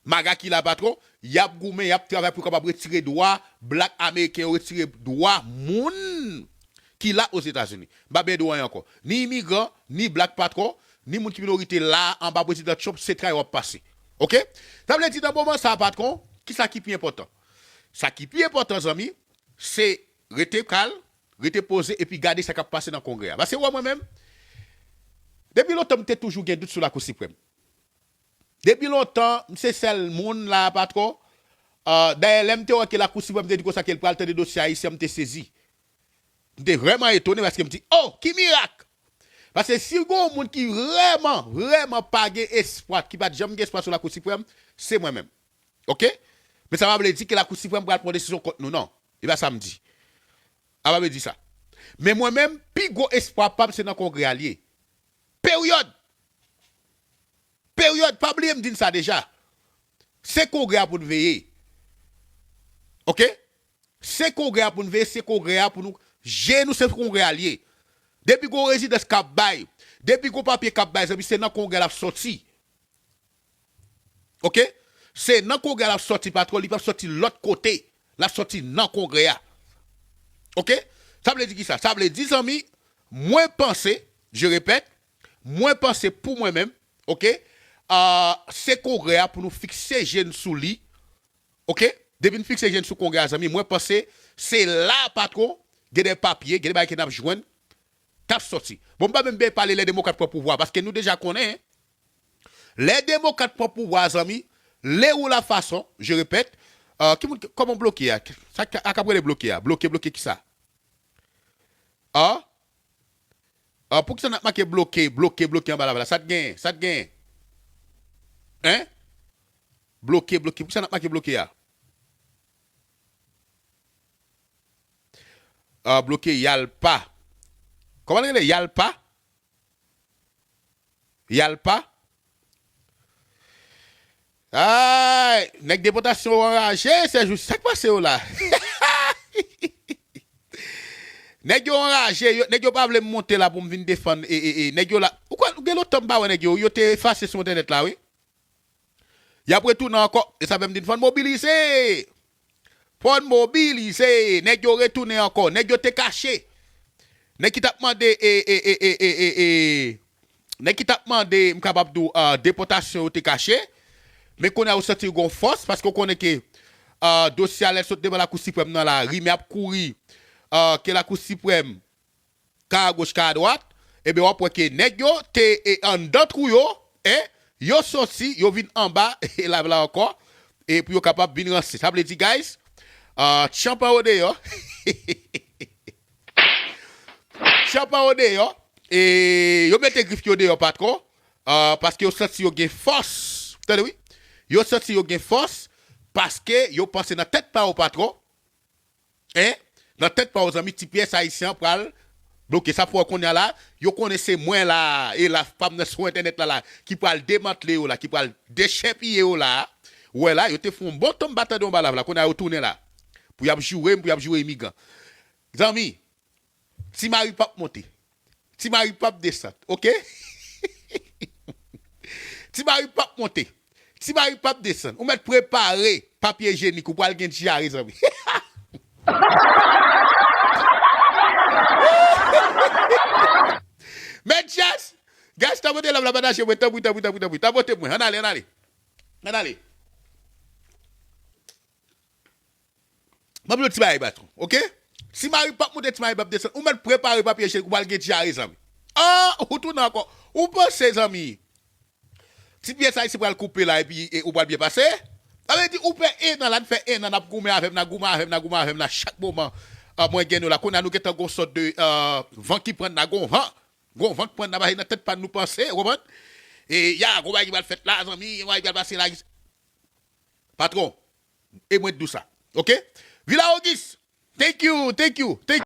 MAGA ki la, patwon, y ap goumen, y ap travay pou yo kapab retire dwa blak ameriken yo, retire dwa moun ki la Ozetazini. M pa benyen di w anyen ankò. Ni imigran, ni blak, patwon, ni moun ki minorite la, anba prezidan Trump, se tray w ap pase. Oke? Sa vle di, nan moman sa a, patwon, kisa ki pi enpòtan? Sa ki pi enpòtan, zanmi, se rete kalm, rete poze, epi gade sa k ap pase nan Kongrè a. Paske, w wè, mwen menm, depi lontan, m te toujou gen dout sou Lakou Siprèm. Depi lontan, m se sèl moun la, patwon. Ah, dayè, lè m te wè ke Lakou Siprèm te di konsa ke l pral tande dosye ayisyen, m te sezi. M te vrèman etone paske m di, "Oh, ki mirak!" Paske si gen yon moun ki vrèman, vrèman pa gen espwa, ki pa t janm gen espwa sou Lakou Siprèm, se mwen menm. Oke? Men sa pa vle di ke Lakou Siprèm pral pran desizyon kont nou, non. E pa sa m di. Sa pa vle di sa. Men mwen menm, pi gwo espwa pa m se nan Kongrè a l ye. Peryòd! Peryòd! Pa bliye m di n sa deja. Se Kongrè a pou n veye. Oke? Se Kongrè a pou n veye, se Kongrè a pou nou, je nou se Kongrè a l ye. Depi gon rezidans k ap bay, depi gon papye k ap bay, zanmi, se nan Kongrè l ap sòti. Oke? Se nan Kongrè a l ap sòti, patwon, li p ap sòti lòt kote. L ap sòti nan Kongrè a. Oke? Sa vle di kisa? Sa vle di, zanmi, mwen panse, je répète, mwen panse pou mwen menm, oke? Ah, se Kongrè a pou nou fikse je n sou li, oke? Depi n fikse je n sou Kongrè a, zanmi, mwen panse se la, patwon, gen de papye, gen de bagay ke n ap jwenn, k ap sòti. Bon, m pa menm pale lè demokrat pran pouvwa, paske nou deja konnen, lè demokrat pran pouvwa, zanmi, le ou la fason, je répète, euh, ki moun, kòman bloke a? Sa k, a k ap rele bloke a? Bloke, bloke kisa? Ah? Ah, poukisa n ap make bloke, bloke, bloke anba la, la? Sa t genyen? Sa t genyen? Hein? Bloke, bloke. Poukisa n ap make bloke a? Ah, bloke Yalpa. Kòman l rele? Yalpa? Yalpa? Ay, nèg depòtasyon yo anraje, Sèjou, sa k pase yo la? Nèg yo anraje, yo, nèg yo pa vle m monte la pou m vin defann, e, e, e, nèg yo la. Ou kwè, gen lontan m pa wè nèg yo, yo te efase sou entènèt la, wi. Y ap retounen ankò. E sa fè m di n fò n mobilize. Fò n mobilize. Nèg yo retounen ankò. Nèg yo te kache. Nèg ki t ap mande, e, e, nèg ki t ap mande, m kapab di w, ah, depòtasyon yo te kache. Men kounye a yo santi yo gon fòs, paske w konnen ke, ah, dosye a lè l sot devan Lakou Siprèm nan la, rimè ap kouri, ah, ke Lakou Siprèm ka agoch, ka adwat, ebyen, w ap wè ke nèg yo te, e, anndan twou yo, en, yo soti, yo vin anba, e la, la ankò, e pou yo kapab vin ranse. Sa vle di, guys, ah, tchanpan yo deyò. Tchanpan yo deyò. E yo mete grif yo deyò, patwon, ah, paske yo santi yo gen fòs. Tande, wi. Yo santi yo gen fòs, paske yo panse nan tèt pa yo, patwon, en, nan tèt pa yo, zanmi, ti pyès ayisyen an pral bloke. Sa fè w kounye a la, yo konnen se mwen la, e la pa m nan sou entènèt la, la, ki pral demantle yo la, ki pral dechèpiye yo la. Ou wè la, yo te fè yon bon tan m pa tande yon balav la, kounye a yo tounen la. Pou y ap joure m, pou y ap joure imigran. Zanmi, Ti Mari p ap monte. Ti Mari p ap desann, oke? Ti Mari p ap monte. Ti Mari p ap desann. Ou mèt prepare papye ijyenik ou pral gen dyare, zanmi. Mèt Jas, guys, tapote love la, pataje mwen, tanpri, tanpri, tanpri, tanpri. Tapote mwen, ann ale, ann ale. Ann ale. M ap di w ti bagay, patwon, oke? Ti Mari p ap monte, Ti Mari p ap desann. Ou mèt prepare papye ijenik, ou pral gen dyare, zanmi. Ah, ou tounen ankò. Ou panse, zanmi, ti pyès ayisyen pral koupe la epi e, ou pral byen pase? Sa vle di, ou fè en an la, n fè en an, n ap goumen avè m, n ap goumen avè m, n ap goumen avè m la, chak moman, ah, mwen gen nou la. Kounye a nou gentan gon sòt de, ah, van ki pran n la, gon van. Gon van k pran n ap pase nan tèt pa n, nou panse, ou konprann? E, ya, gon bagay ki pral fèt la, zanmi, gon bagay ki pral pase la. Patwon, e mwen k di w sa. Oke? Vila Ogis, thank you, thank you, thank you.